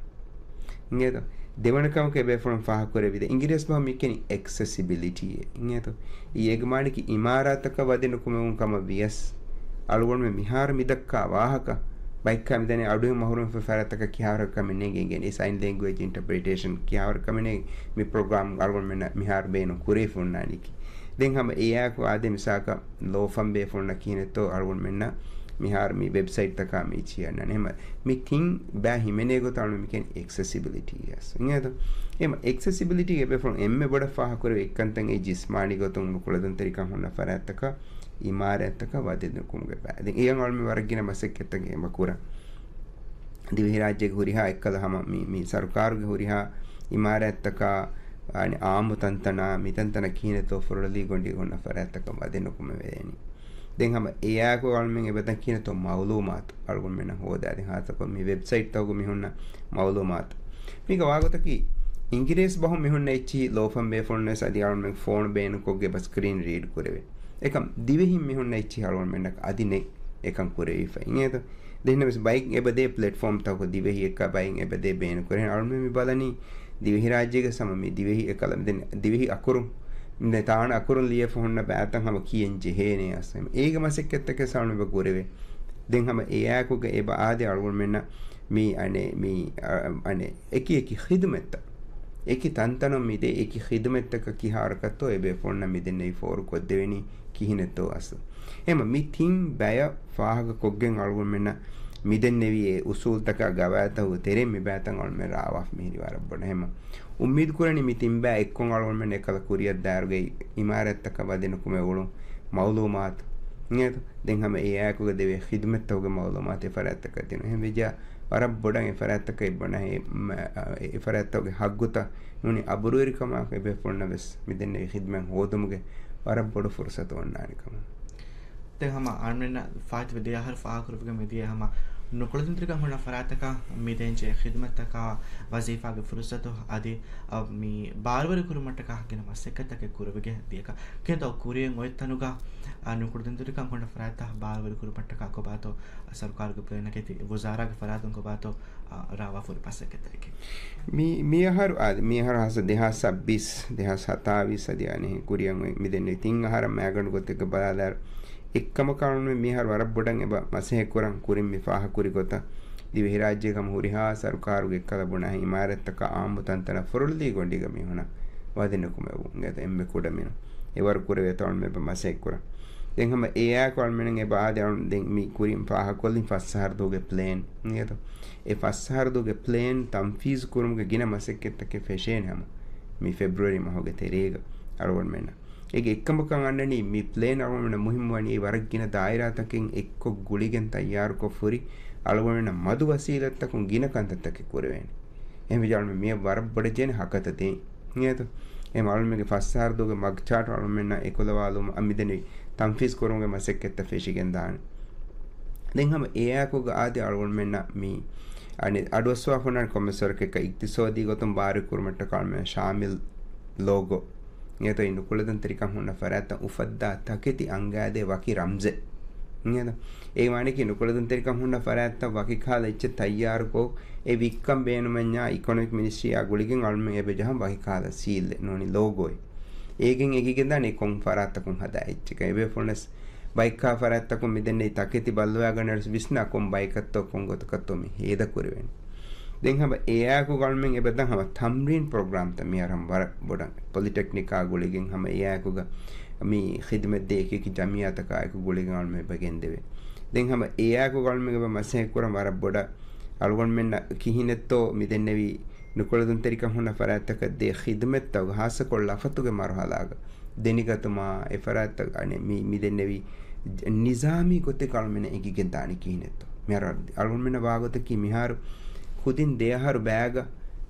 އިނގޭތޯ؟ ދެވަނަ ކަމަކަށް އެބޭފުޅުން ފާހަގަކުރެއްވި ދެ އިނގިރޭސި ބަހުން މި ކިޔަނީ އެކްސެސިބިލިޓީ. އިނގޭތޯ؟ އީ އޭގެ މާނައަކީ އިމާރާތަކަށް ވަދެ ނުކުމެވުން ކަމަށް ވިޔަސް، އަޅުގަނޑުމެން މިހާރު މިދައްކާ ވާހަކަ ބައެއްކާ މިދަނީ އަޑުއެހުމަށް އަހުރެން ފަ-، ފަރާތަކަށް ކިހާވަރަކަށް ކަމެއް ނޭނގެ އިނގޭނީ. ސައިން ލެންގުއޭޖް އިންޓަޕްރިޓޭޝަން ކިހާވަރަކަށް ކަމެއް ނޭނގެ މި ޕްރޮގްރާމް އަޅުގަނޑުމެންނަށް މިހާރު ބޭނުން ކުރެވިފަ ހުންނާނީކީ. ދެން ހަމަ އެއާއެކު އާދެ މިސާކަށް ލޯފަން ބޭފުޅުންނަށް ކިހިނެއްތޯ އަޅުގަނޑުމެންނަށް މިހާރު މި ވެބްސައިޓްތަކާ މި އިއްޗި އަންނާނެ. ހަމަ މި ތިން ބައި ހިމެނޭ ގޮތަށް އަޅުގަނޑު މި ކިޔަނީ އެކްސެސިބިލިޓީ އިނގޭތޯ؟ އެމަ އެކްސެސިބިލިޓީ އެބޭފުޅުން އެންމެ ބޮޑަށް ފާހަގަކުރެވޭ އެއްކަންތައް އެއީ ޖިސްމާނީ ގޮތުން ނުކުޅަދުންތެރިކަން ހުންނަ ފަރާތްތަކަށް އިމާރާތްތަކަށް ވަދެ ނުކުމުގެ ބައި. ދެން އެޔަށް އަޅުމެން ވަރަށް ގިނަ މަސައްކަތްތަކެއް އެބަ ކުރަން. ދިވެހިރާއްޖޭގެ ހުރިހާ އެއްކަލަ ހަމަ މި، މި ސަރުކާރުގެ ހުރިހާ އިމާރާތްތަކާ، އަނެއް އާއްމު ތަންތަނާ، މި ތަންތަނަށް ކިހިނެއްތޯ ފުރޮޅި ގޮނޑި ހުންނަ ފަރާތްތަކަށް ވަދެ ނުކުމެވޭނީ. ދެން ހަމަ އެއާއެކު އަޅުމެން އެބަތަން ކިހިނެއްތޯ މައުލޫމާތު އަޅުގަނޑުމެންނަށް ހޯދާދޭ. ހާއްސަކޮށް މި ވެބްސައިޓްތަކުގަ މި ހުންނަ މައުލޫމާތު. މީގަ ވާގޮތަކީ، އިނގިރޭސި ބަހުން މި ހުންނަ އެއްޗިހި ލޯފަން ބޭފުޅުން ވެސް އަދި އަޅުމެން ފޯނު ބޭނުންކޮށްގެ އެބަ ސްކްރީން ރީޑް ކުރެވޭ. އެކަމް ދިވެހިން މި ހުންނަ އެއްޗިހި އަޅުގަނޑުމެންނަށް އަދި ނެތް އެކަން ކުރެވިފަ. އިނގޭތޯ؟ ދެން ވެސް ބައެއް އެބަދޭ ޕްލެޓްފޯމްތަކު ދިވެހި އެއްކާ ބައެއް އެބަދޭ ބޭނުން ކުރޭ. އަޅުމެން މި ބަލަނީ ދިވެހިރާއްޖޭގެ ސަމަ މި ދިވެހި އެކަލަ ދެން ދިވެހި އަކުރުން، ދެ ތާނަ އަކުރުން ލިޔެފަ ހުންނަ ބައިތައް ހަމަ ކިޔެން ޖެހޭނެ އަސް. އޭގެ މަސައްކަތްތަކެއް ސަމަ މި ބަ ކުރެވޭ. ދެން ހަމަ އެއާއެކުގަ އެބަ އާދެ އަޅުގަނޑުމެންނަށް މި އަނެއް މި އަ، އަނެއް އެކި އެކި ޚިދުމަތްތައް، އެކި ތަންތަނުން މިދޭ އެކި ޚިދުމަތްތަކަށް ކިހާވަރަކަށްތޯ އެބޭފުޅުންނަށް މިދެންނެވި ފޯރު ކޮށްދެވެނީ ކިހިނެއްތޯ އަސްލު. އެމަ މި ތިން ބަޔަށް ފާހަގަކޮށްގެން އަޅުގަނޑުމެންނަށް މިދެންނެވި އެ އުސޫލްތަކާ ގަވާއިދުތަކުގެ ތެރެއިން މި ބައިތައް އަޅުމެން ރާވާފަ މިހިރީ ވަރަށް ބޮޑަށް. އެމަ އުއްމީދު ކުރަނީ މި ތިން ބައި އެއްކޮށް އަޅުގަނޑުމެން އެކަލަ ކުރިއަށް ދާއިރުގައި އިމާރާތްތަކަށް ވަދެ ނުކުމެ އުޅުން މައުލޫމާތު އިނގޭތޯ؟ ދެން ހަމަ އެއާއެކުގަ ދެވޭ ޚިދުމަތްތަކުގެ މައުލޫމާތު އެ ފަރާތްތަކަށް ދިނުން. އެހެން ވެއްޖާ ވަރަށް ބޮޑަށް އެ ފަރާތްތަކަށް އެއްބަނަ އެ، މަ، އެ ފަރާތްތަކުގެ ހައްގުތައް ނޫނީ އަބުރުވެރިކަމާއެކު އެބޭފުޅުންނަށް ވެސް މިދެންނެވި ޚިދުމަތް ހޯދުމުގެ ވަރަށް ބޮޑު ފުރުސަތު އޮންނާނެ ކަމަށް. ދެން ހަމަ އަޅުމެންނަށް ފާއިތުވެ ދިޔަ އަހަރު ފާހަގަކުރެވިގެން މިދިޔަ ހަމަ ނުކުޅަދުންތެރިކަން ހުންނަ ފަރާތްތަކަށް މިދޭންޖެހޭ ޚިދުމަތްތަކާ ވަޒީފާގެ ފުރުސަތު އަދި، އަ، މި ބާރުވެރި ކުރުމަށްޓަކާ ގިނަ މަސައްކަތްތަކެއް ކުރެވިގެން ދިޔަކަ. ކިހިނެއްތޯ ކުރިއަށް އޮތް ތަނުގަ، އަ، ނުކުޅަދުންތެރިކަން ހުންނަ ފަރާތްތައް ބާރުވެރި ކުރުމަށްޓަކާ ކޮބާތޯ، އަ، ސަރުކާރުގެ ޕްލޭނަކީ ތި ވުޒާރާގެ ފަރާތުން ކޮބާތޯ، އަ، ރާވާފަހުރި މަސައްކަތެކޭ. މި، މި އަހަރު އާދެ، މި އަހަރު ހާއްސަ ދެހާސް ސައްބީސް، ދެހާސް ހަތާވީސް އަދި އަނެއް ކުރިއަށް އޮތް މި ދެންނެވި ތިން އަހަރަށް މައިގަނޑު ގޮތެއްގަ ބަލާލާއިރު، އެއްކަމަކަށް އަޅުގަނޑުމެން މިހާރު ވަރަށް ބޮޑަށް އެބަ މަސައްކަތް ކުރަން ކުރިން މި ފާހަގަކުރި ގޮތަށް ދިވެހިރާއްޖޭގަ ހަމަ ހުރިހާ ސަރުކާރުގެ އެއްކަލަ ބުނާ އިމާރާތްތަކާ އާއްމު ތަންތަނަށް ފުރޮޅިލީ ގޮނޑީގަ މީހުނަށް ވަދެ ނުކުމެވުން އިނގޭތޯ އެންމެ ކުޑަމިނުން އެވަރު ކުރެވޭތޯ އަޅުމެން އެބަ މަސައްކަތް ކުރަން. ދެން ހަމަ އެއާއެކު އަޅުމެން އެބަ އާދެ އަޅު-، ދެން މި ކުރިން ފާހަގަކޮށްލިން ފަސް އަހަރު ދުވަހުގެ ޕްލޭން އިނގޭތޯ. އެ ފަސް އަހަރު ދުވަހުގެ ޕްލޭން ތަންފީޒު ކުރުމުގެ ގިނަ މަސައްކަތްތަކެއް ފެށޭނެ ހަމަ މި ފެބްރުއަރީ މަހުގެ ތެރޭގަ އަޅުގަނޑުމެންނަށް. އޭގެ އެއްކަމަކަށް އަންނަނީ މި ޕްލޭން އަޅުގަނޑުމެންނަށް މުހިއްމުވަނީ ވަރަށް ގިނަ ދާއިރާތަކެއް އެއްކޮށް ގުޅިގެން ތައްޔާރުކޮށް ފުރި އަޅުގަނޑުމެންނަށް މަދު ވަސީލަތްތަކުން ގިނަ ކަންތައްތަކެއް ކުރެވޭނެ. އެހެންވެއްޖެ އަޅުމެން މިއަށް ވަރަށް ބޮޑަށް ޖެހޭނެ ހަކަތަ ދޭން. އިނގޭތޯ؟ އެހެން އަޅުމެންގެ ފަސް އަހަރު ދުވަހުގެ މަގްޗާޓް އަޅުމެންނަށް އެކުލަވާލުމަށް މިދެންނެވި ތަންފީޒު ކުރުމުގެ މަސައްކަތްތައް ފެށިގެން ދާނެ. ދެން ހަމަ އެއާއެކުގަ އާދެ އަޅުގަނޑުމެންނަށް މި އަނެއް އަޑުއައްސަވާފަ ހުންނާނެ ކޮންމެސް ވަރަކަށް އިޤްތިޞާދީ ގޮތުން ބާރުވެ ކުރުމަށްޓަކާ އަޅުމެން ޝާމިލް ލޯގޯ. އިނގޭތޯ އެ ނުކުޅެދުންތެރިކަން ހުންނަ ފަރާތްތައް އުފައްދާ ތަކެތި އަންގާދޭ ވަކި ރަމްޒެއް. އިނގޭތޯ؟ އެ ވާނެކީ ނުކުޅެދުންތެރިކަން ހުންނަ ފަރާތްތައް ވަކި ކަހަލަ އެއްޗެއް ތައްޔާރުކޮށް، އެ ވިއްކަން ބޭނުމަންޏާ އިކޮނޮމިކް މިނިސްޓްރީއާ ގުޅިގެން އަޅުމެން އެބަ ޖަހަން ވަކި ކަހަލަ ސީލްއެއް ނޫނީ ލޯގޯއެއް. އޭގެން އެނގިގެންދާނެ ކޮން ފަރާތަކުން ހަދާ އެއްޗެކޭ. އެބޭފުޅުންނަސް ބައެއްކާ ފަރާތްތަކުން މިދެންނެވި ތަކެތި ބައްލަވާގަންނަވަރު ވިސްނާ ކޮން ބަޔަކަށްތޯ ކޮން ގޮތަކަށްތޯ މި ހޭދަ ކުރެވެނީ. ދެން ހަމަ އެއާއެކު އަޅުމެން އެބަދަން ހަމަ ތަމްރީން ޕްރޮގްރާމްތައް މިހާރު ހަމަ ވަރަށް ބޮޑަށް ޕޮލިޓެކްނިކާ ގުޅިގެން ހަމަ އެއާއެކުގަ މި ޚިދުމަތްދޭ އެކި އެކި ޖަމިއްޔާތަކާއެކު ގުޅިގެން އަޅުމެން އެބަ ގެންދެވޭ. ދެން ހަމަ އެއާއެކު އަޅުމެން އެބަ މަސައްކަތް ކުރަން ވަރަށް ބޮޑަށް އަޅުގަނޑުމެންނަށް ކިހިނެއްތޯ މިދެންނެވި ނުކުޅެދުންތެރިކަން ހުންނަ ފަރާތްތަކަށް ދޭ ޚިދުމަތްތައް ހާއްސަކޮށް ލަފަތުގެ މަރުހަލާގަ ދެނެގަތުމާ އެ ފަރާތްތައް އަނެއް މި، މި ދެންނެވި ނިޒާމީ ގޮތެއް އަޅުމެންނަށް އެނގިގެން ދާނީ ކިހިނެއްތޯ؟ މިހާރު އަޅުގަނޑުމެންނަށް ވާގޮތަކީ މިހާރު ކުދިން ދެ އަހަރު ބައިގަ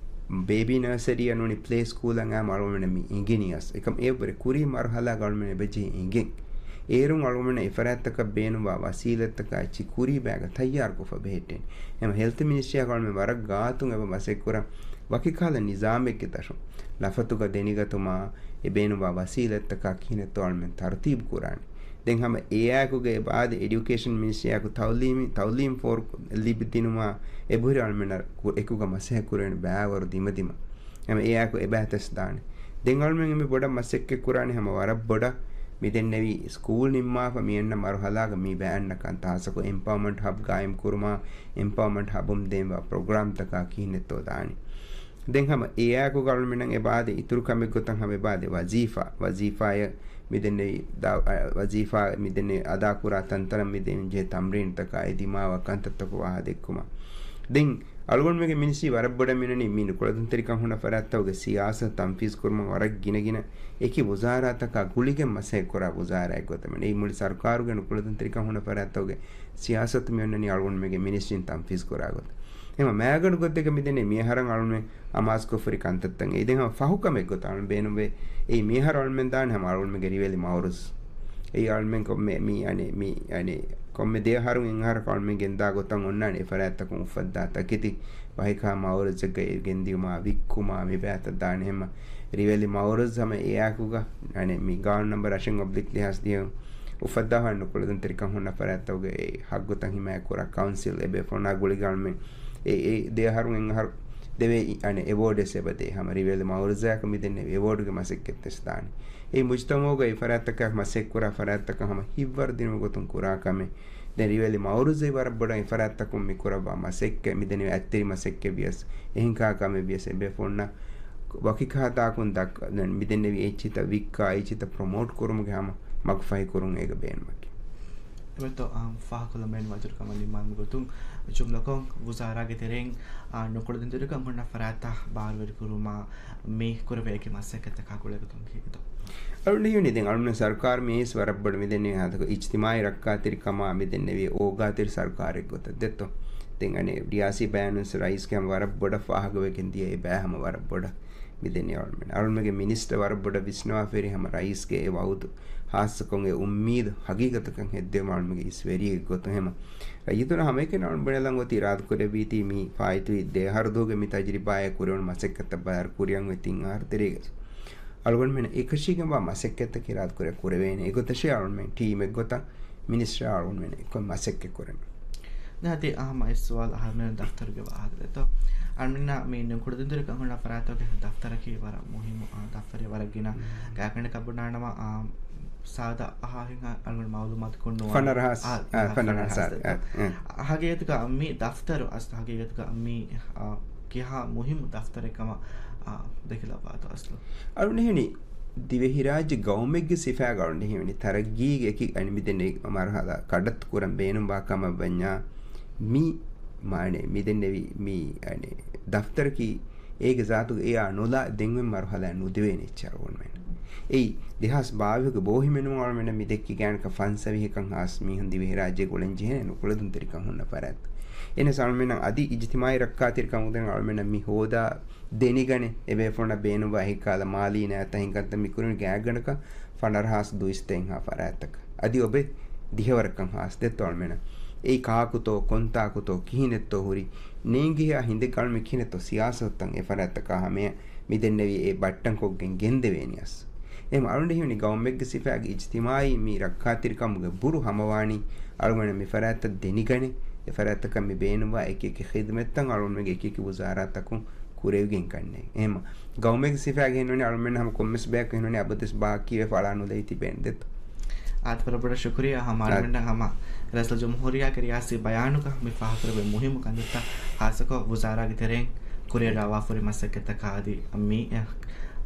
ބޭބީ ނަރސަރީއަށް ނޫނީ ޕްލޭ ސްކޫލަށް އައިމަ އަޅުގަނޑުމެންނަށް މި އެނގެނީ އަސް. އެކަމް އެއަށްވުރެ ކުރީ މަރުހަލާގަ އަޅުގަނޑުމެން އެބަޖެހި އެނގެން. އޭރުން އަޅުގަނޑުމެންނަށް އެފަރާތްތަކަށް ބޭނުންވާ ވަސީލަތްތަކާ އެއްޗިހި ކުރީ ބައިގަ ތައްޔާރުކޮށްފަ ބެހެއްޓެން. ހަމަ ހެލްތު މިނިސްޓްރީއާ އަޅުގަނޑުމެން ވަރަށް ގާތުން އެބަ މަސައްކަތްކުރަން ވަކި ކަހަލަ ނިޒާމެއްގެ ދަށުން ލަފަތުގަ ދެނިގަތުމާ އެ ބޭނުންވާ ވަސީލަތްތަކާ ކިހިނެއްތޯ އަޅުމެން ތަރުތީބު ކުރާނެ. ދެން ހަމަ އެއާއެކުގަ އެބައާދެ އެޑިއުކޭޝަން މިނިސްޓްރީއާއެކު ތައުލީމީ، ތައުލީމް ފޯރު ލިބިދިނުމާ އެބަހުރި އަޅުމެންނަށް ކު-، އެކުގަ މަސައްކަތް ކުރެވޭނެ ބައިވަރު ދިމަދިމަ. ހަމަ އެއާއެކު އެބައިތަސް ދާނެ. ދެން އަޅުމެން އެންމެ ބޮޑަށް މަސައްކަތް ކުރާނެ ހަމަ ވަރަށް ބޮޑަށް މިދެންނެވި ސްކޫލް ނިންމާފަ މިއަންނަ މަރުހަލާގަ މި ބައި އަންނަ ކަންތައް ހާއްސަކޮށް އެމްޕަވަމަންޓް ހަބް ގާއިމް ކުރުމާ، އެމްޕަވަމަންޓް ހަބުން ދޭންވާ ޕްރޮގްރާމްތަކާ ކިހިނެއްތޯ ދާނީ. ދެން ހަމަ އެއާއެކު އަޅުމެންނަށް އެބައާދެ އިތުރު ކަމެއް ގޮތަށް ހަމަ އެބައާދެ ވަޒީފާ، ވަޒީފާއަށް މިދެންނެވި ދާ-، އަ، ވަޒީފާ މިދެންނެވި އަދާކުރާ ތަންތަނަށް މިދެން ޖެހޭ ތަމްރީންތަކާ އެ ދިމާވާ ކަންތައްތަކު ވާހަ ދެއްކުމަށް. ދެން އަޅުގަނޑުމެންގެ މިނިސްޓްރީ ވަރަށް ބޮޑަށް މިނަނީ މި ނުކުޅަދުންތެރިކަން ހުންނަ ފަރާތްތަކުގެ ސިޔާސަތު ތަންފީޒް ކުރުމަށް ވަރަށް ގިނަ ގިނަ އެކި ވުޒާރާތަކާ ގުޅިގެން މަސައްކަތް ކުރާ ވުޒާރާއެއް ގޮތަށް. އެއީ މުޅި ސަރުކާރުގެ ނުކުޅަދުންތެރިކަން ހުންނަ ފަރާތްތަކުގެ ސިޔާސަތު މި އޮންނަނީ އަޅުގަނޑުމެންގެ މިނިސްޓްރީން ތަންފީޒް ކުރާ ގޮތަށް. އެހެންވީމަ މައިގަނޑު ގޮތެއްގަ މިދެންނެވި މިއަހަރަށް އަޅުގަނޑުމެން އަމާޒުކޮށްފަ ހުރި ކަންތައްތައް. އެއީ ދެން ހަމަ ފަހުކަމެއް ގޮތަށް އަޅުގަނޑު ބޭނުންވޭ. އެއީ މިއަހަރު އަޅުގަނޑުމެން ދާނެ ހަމަ އަޅުގަނޑުމެންގެ ރިވެލި މައުރުޒް. އެއީ އަޅުގަނޑުމެން ކޮންމެ މި އަނެއް މި އަނެއް ކޮންމެ ދެ އަހަރުން އެއް އަހަރަކަށް އަޅުގަނޑުމެން ގެންދާ ގޮތަށް އޮންނާނެ އެ ފަރާތްތަކުން އުފައްދާ ތަކެތި ވަކިކަހަލަ މައުރުޒެއްގައި ގެންދިޔުމާ ވިއްކުމާ މި ބައިތައް ދާނެ. ހަމަ ރިވެލި މައުރުޒް ހަމަ އެއާއެކުގަ އަނެއް މި ގާނޫނު ނަންބަރު އަށެއް އޮބްލިކް ދެހާސް ދިހަ އުފައްދާފަ ނުކުޅަދުންތެރިކަން ހުންނަ ފަރާތްތަކުގެ އެ ހައްގުތައް ހިމާޔަތްކުރާ ކައުންސިލް އެބޭފުޅުންނާ ގުޅިގެން އަޅުމެން އެ، އެ ދެ އަހަރުން އެއް އަހަރު ދެވޭ އަނެއް އެވޯޑްސް އެބަދޭ. ހަމަ ރިވެލި މައުރުޒާއަކަށް މިދެންނެވި އެވޯޑްގެ މަސައްކަތް ވެސް ދާނެ. އެ މުޖްތަމަޢުގައި އެ ފަރާތްތަކަށް މަސައްކަތް ކުރާ ފަރާތްތަކަށް ހަމަ ހިތްވަރު ދިނުމުގެ ގޮތުން ކުރާ ކަމެއް. ދެން ރިވެލި މައުރުޒު ވަރަށް ބޮޑަށް އެ ފަރާތްތަކުން މި ކުރައްވާ މަސައްކަތް، މިދެންނެވި އަތްތެރި މަސައްކަތް ވިޔަސް، އެހެން ކާ ކަމެއް ވިޔަސް އެބޭފުޅުންނަށް ވަކި ކަހަލަ ތާކުން ދައްކަ-، ދެން މިދެންނެވި އެއްޗިތައް ވިއްކާ، އެއްޗިތައް ޕްރޮމޯޓް ކުރުމުގެ ހަމަ މަގު ފަހި ކުރުން އޭގަ ބޭނުމަކީ. އެބަތޯ، އާ، ފާހަގަކޮށްލަން ބޭނުންވާ އިތުރު ކަމެއް ނިންމާލުމުގެ ގޮތުން ޖުމްލަކޮށް، ވުޒާރާގެ ތެރެއިން، އާ، ނުކުޅަދުންތެރިކަން ހުންނަ ފަރާތްތައް ބާރުވެރިކުރުމާ މި ކުރެވޭ އެކި މަސައްކަތްތަކާ ގުޅޭ ގޮތުން ކީކޭތޯ؟ އަޅުގަނޑު ހީވަނީ ދެން އަޅުގަނޑު ސަރުކާރު މިއީސް ވަރަށް ބޮޑު މިދެންނެވި ހާދަކޮށް އިޖްތިމާޢީ ރައްކާތެރިކަމާ މިދެންނެވި އޯގާތެރި ސަރުކާރެއް ގޮތަށް ދެއްތޯ. ދެން އަނެއް ރިޔާސީ ބަޔާނުން ވެސް ރައީސްގެ ހަމަ ވަރަށް ބޮޑަށް ފާހަގަވެގެން ދިޔަ އެ ބައި ހަމަ ވަރަށް ބޮޑަށް މިދެންނެވި އަޅުމެން. އަޅުމެންގެ މިނިސްޓަރ ވަރަށް ބޮޑަށް ވިސްނަވާފައި ހަމަ ރައީސްގެ އެ ވައުދު ހާއްސަކޮށް އެ އުއްމީދު ހަގީގަތަކަށް ހެއްދެވުމަށް އަޅުމެންގެ އިސްވެރިއެއް ގޮތުން ހަމަ ރައްޔިތުން ހަމައެކަނި އަޅުމެން ބުނެލަން އޮތީ އިރާދަކުރެއްވީތީ މި ފާއިތުވި ދެ އަހަރު ދުވަހުގެ މި ތަޖުރިބާއާ ކުރެވުނު މަސައްކަތްތައް ބައިވަރު ކުރިއަށް އޮތް ތިން އަހަރު ތެރޭގަ އަޅުގަނޑުމެން އެކަށީގެންވާ މަސައްކަތްތަކެއް އިރާދަކުރޭ ކުރެވޭނެ. އެގޮތަށޭ އަޅުމެން ޓީމެއް ގޮތަށް މިނިސްޓަރ އަޅުގަނޑުމެން އެއްކޮށް މަސައްކަތް ކުރަން. ދެން އަދި އަހަމަ އެއް ސުވާލު އަހަރުމެން ދަފްތަރުގެ ވާހަކަ ދެއްތޯ. އަޅުމެންނަށް މި ނުކުޅަދުންތެރިކަން ހުންނަ ފަރާތުގެ ދަފްތަރަކީ ވަރަށް މުހިއްމު، އާ، ދަފްތަރެއް ވަރަށް ގިނަ ގާތްގަނޑަކަށް ބުނާނަމަ، އާ، ސާދަ އަހާހެން އަޅުގަނޑު މައުލޫމާތު ކުންނުވާ. ފަނަރަ ހާސް، އާ، އާ، ފަނަރަ ފަނަރަ ހާސް، ހާސް ދެއްތޯ. އާ، އާ. ހަގީގަތުގަ މި ދަފްތަރު އަސް ހަގީގަތުގަ މި، އާ، ކިހާ މުހިއްމު ދަފްތަރެއް ކަމަށް، އާ، ދެކިލައްވާތޯ އަސްލު؟ އަޅުގަނޑު ހީވަނީ ދިވެހިރާއްޖެ ގައުމެއްގެ ސިފައިގަ އަޅުގަނޑު ހީވަނީ ތަރައްގީގެ އެކި އަނި މިދެންނެވި މަރުހަލާ ކަޑައްތު ކުރަން ބޭނުންވާ ކަމަށް ވަންޏާ މި މާނަ މިދެންނެވި މި އަނެއް ދަފްތަރަކީ އޭގެ ޒާތުގަ އެއާ ނުލާ ދެންވެ މަރުހަލާ ނުދެވޭނެ އެއްޗެއް އަޅުގަނޑުމެން. އެއީ ދެހާސް ބާވީހުގެ ބޯހިމެނުމުން އަޅުގަނޑު މި ދެއްކި ގާތްގަނޑަކަށް ފަންސަވީހަކަށް ހާސް މީހުން ދިވެހިރާއްޖޭގަ އުޅެން ޖެހޭނެ ނުކުޅަދުންތެރިކަން ހުންނަ ފަރާތް. އެހެނަސް އަޅުގަނޑުމެންނަށް އަދި އިޖްތިމާޢީ ރައްކާތެރިކަމުގެ އަޅުގަނޑުމެންނަށް މި ހޯދާ ދެނިގަނެ، އެބޭފުޅުންނަށް ބޭނުންވާ އެހެން ކަހަލަ މާލީ އިނާޔަތްތައް ހިނގަންތަ މި ކުރިން ގާތްގަނޑަކަށް ފަނަރަ ހާސް ދުއިސައްތައެއްހާ ފަރާތްތަކަށް. އަދި އޮބެ ދިހަވަރަކަށް ހާސް ދެއްތޯ އަޅުމެނަށް. އެއީ ކާކުތޯ، ކޮންތާކުތޯ، ކިހިނެއްތޯ ހުރި، ނޭނގިހާ ހިނދެއްގަ އަޅުމެން ކިހިނެއްތޯ ސިޔާސަތުތައް އެ ފަރާތްތަކާ ހަމަޔަށް މި ދެންނެވި އެ ބައްޓަންކޮށްގެން ގެންދެވޭނީ އަސް. އެހެން އަޅުގަނޑަށް ހީވަނީ ގައުމެއްގެ ސިފައިގެ އިޖްތިމާޢީ މި ރައްކާތެރިކަމުގެ ބުރު ހަމަވާނީ އަޅުގަނޑަށް މި ފަރާތްތައް ދެނިގަނެ، އެ ފަރާތްތަކަށް މި ބޭނުންވާ އެކި އެކި ޚިދުމަތްތައް އަޅުގަނޑުމެންގެ އެކި އެކި ވުޒާރާތަކުން ކުރެވިގެން ކަންނޭނގެ. އެހެންމަ ގައުމެއްގެ ސިފައިގަ ހެންނޫނީ އަޅުމެންނަށް ހަމަ ކޮންމެސް ބަޔަކު ހެންނޫނީ އަބަދުވެސް ބާކީވެފަ އަޅާ ނުލެވި ތިބޭނެ ދެއްތޯ. އާދެ، ވަރަށް ބޮޑަށް ޝުކުރިއްޔާ ހަމަ އާ. އަޅުމެންނަށް ހަމަ ރައީސުލްޖުމްހޫރިއްޔާގެ ރިޔާސީ ބަޔާނުގަ މި ފާހަގަކުރެއްވި މުހިއްމު ކަންތައްތައް ހާއްސަކޮށް ވުޒާރާގެ ތެރެއިން ކުރިއަރާވާފަހުރި މަސައްކަތްތަކާ އަދި މި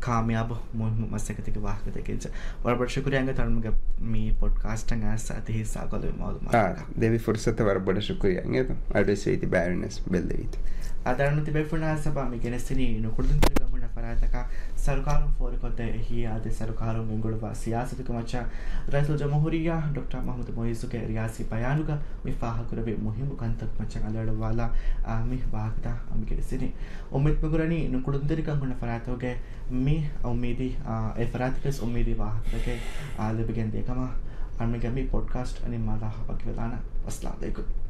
ކާމިޔާބު މުހިއްމު މަސައްކަތެއްގެ ވާހަކަ ދެއްކިއްޖެ. ވަރަށް ބޮޑަށް ޝުކުރިއްޔާ އިނގޭތޯ އަޅުމެންގެ މި ޕޮޑްކާސްޓަށް އައިސް އަދި ހިއްސާކޮށްލެވި މައުލޫމާތަކަށް. އާ، ދެވި ފުރުސަތަށް ވަރަށް ބޮޑަށް ޝުކުރިއްޔާ އިނގޭތޯ. އަޑުއެއްސެވި ތިބާއިރުންނަސް ބެއްލެވީތޯ. އަދި އަޅުގަނޑު ތިބޭފުޅުންނާ ސަބަބަށް މި ގެނެސްދިނީ ނުކުޅަދުންތެރިކަން ހުންނަ ފަރާތްތަކަށް ސަރުކާރުން ފޯރިކޮށްދޭ އެހީ އާދޭ ސަރުކާރުން ގެންގުޅުއްވާ ސިޔާސަތުގެ މައްޗަށް ރައީސުލްޖުމްހޫރިއްޔާ ޑޮކްޓަރ މަހްމޫދު މުޢިއްޒުގެ ރިޔާސީ ބަޔާނުގަ މި ފާހަގަކުރެއްވި މުހިއްމު ކަންތައް މައްޗަށް އަލިއަޅުއްވާލާ، އާ، މި ވާހަކަތައް މި ގެނެސްދިނީ. އުއްމީދު މިކުރަނީ ނުކުޅަދުންތެރިކަން ހުންނަ ފަރާތުގެ މި އުއްމީދީ، އާ، އެ ފަރާތަކަށް އުއްމީދީ ވާހަކަތަކެއް، އާ، ލިބިގެން ދޭ ކަމަށް، އަންމެގެ މި ޕޮޑްކާސްޓް އަނި މާލާ ހަބަކި ވެލާނަ. އައްސަލާމު ޢަލައިކުމް.